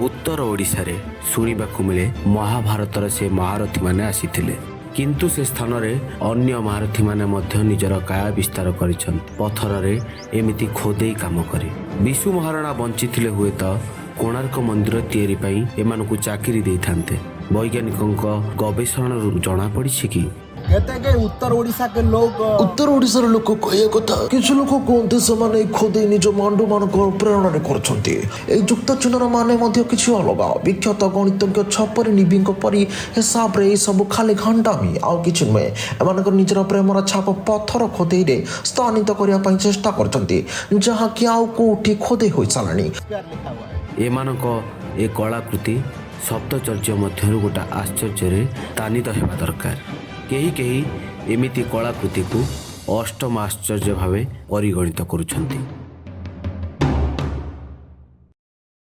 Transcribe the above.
ଉତ୍ତର ଓଡ଼ିଶାରେ ଶୁଣିବାକୁ ମିଳେ ମହାଭାରତର ସେ ମହାରଥୀମାନେ ଆସିଥିଲେ, କିନ୍ତୁ ସେ ସ୍ଥାନରେ ଅନ୍ୟ ମହାରଥୀମାନେ ମଧ୍ୟ ନିଜର କାୟା ବିସ୍ତାର କରିଛନ୍ତି ପଥରରେ ଏମିତି ଖୋଦେଇ କାମ କରି। ବିଶୁ ମହାରଣା ବଞ୍ଚିଥିଲେ ହୁଏତ କୋଣାର୍କ ମନ୍ଦିର ତିଆରି ପାଇଁ ଏମାନଙ୍କୁ ଚାକିରି ଦେଇଥାନ୍ତେ। ବୈଜ୍ଞାନିକଙ୍କ ଗବେଷଣାରୁ ଜଣାପଡ଼ିଛି କି कहते हैं कि उत्तर उड़ीसा के लोग ଉତ୍ତର ଓଡ଼ିଶାର ଲୋକ କହିବା କଥା, କିଛି ଲୋକ କୁହନ୍ତି ସେମାନେ ଏଇ ଖୋଦେଇ ନିଜ ମାଣ୍ଡୁମାନଙ୍କ ପ୍ରେରଣାରେ କରୁଛନ୍ତି। ଏଇ ଯୁକ୍ତ ଚିହ୍ନର ମାନେ ମଧ୍ୟ କିଛି ଅଲଗା। ବିଖ୍ୟାତ ଗଣିତଜ୍ଞ ଛପରି ନିବିଙ୍କ ପରି ହିସାବରେ ଏଇ ସବୁ ଖାଲି ଘାଣ୍ଟାମି, ଆଉ କିଛି ନୁହେଁ। ଏମାନଙ୍କର ନିଜର ପ୍ରେମର ଛାପ ପଥର ଖୋଦେଇରେ ସ୍ଥାନିତ କରିବା ପାଇଁ ଚେଷ୍ଟା କରୁଛନ୍ତି, ଯାହାକି ଆଉ କୋଉଠି ଖୋଦେଇ ହୋଇସାରିଲାଣି। स्क्वायर लिखा हुआ है। ଏମାନଙ୍କ ଏ କଳାକୃତି ସପ୍ତଚର୍ଯ୍ୟ ମଧ୍ୟରୁ ଗୋଟେ ଆଶ୍ଚର୍ଯ୍ୟରେ ସ୍ଥାନିତ ହେବା ଦରକାର। କେହି କେହି ଏମିତି କଳାକୃତିକୁ ଅଷ୍ଟମ ଆଶ୍ଚର୍ଯ୍ୟ ଭାବେ ପରିଗଣିତ କରୁଛନ୍ତି।